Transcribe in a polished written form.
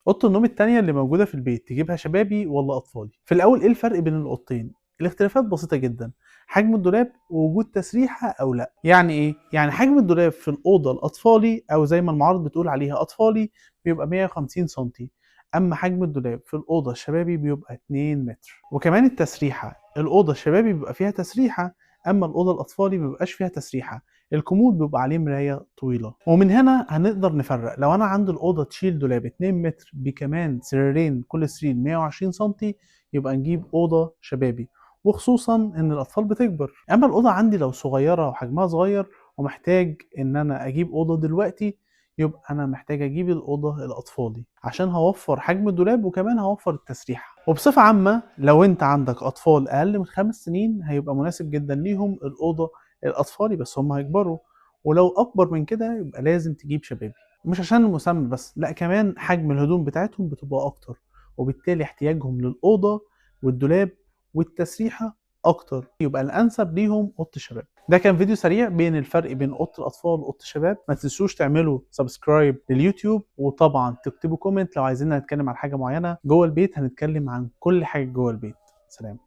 اوضة النوم التانية اللي موجودة في البيت تجيبها شبابي ولا اطفالي؟ في الاول ايه الفرق بين الاوضتين؟ الاختلافات بسيطة جدا، حجم الدولاب ووجود تسريحه او لا. يعني ايه؟ يعني حجم الدولاب في الاوضة الاطفالي او زي ما المعارض بتقول عليها اطفالي بيبقى 150 سم، اما حجم الدولاب في الاوضة الشبابي بيبقى 2 متر. وكمان التسريحه، الاوضة الشبابي بيبقى فيها تسريحه، اما الاوضة الاطفالي ما بيبقاش فيها تسريحه، الكومود بيبقى عليه مراية طويلة. ومن هنا هنقدر نفرق، لو انا عندي الاوضة تشيل دولاب 2 متر بكمان سريرين كل سرير 120 سم يبقى نجيب اوضة شبابي، وخصوصا ان الاطفال بتكبر. اما الاوضة عندي لو صغيرة وحجمها صغير ومحتاج ان انا اجيب اوضة دلوقتي، يبقى انا محتاج اجيب الاوضة الاطفالي عشان هوفر حجم الدولاب وكمان هوفر التسريحه. وبصفه عامة لو انت عندك اطفال اقل من 5 سنين هيبقى مناسب جدا ليهم الاوضة الاطفالي، بس هم هيكبروا، ولو اكبر من كده يبقى لازم تجيب شبابي. مش عشان المسمى بس، لا كمان حجم الهدوم بتاعتهم بتبقى اكتر، وبالتالي احتياجهم للاوضه والدولاب والتسريحه اكتر، يبقى الانسب ليهم اوضة الشباب. ده كان فيديو سريع بين الفرق بين اوضة الاطفال واوضه الشباب. ما تنسوش تعملوا subscribe لليوتيوب، وطبعا تكتبوا comment لو عايزين نتكلم عن حاجة معينة جوه البيت، هنتكلم عن كل حاجة جوه البيت. سلام.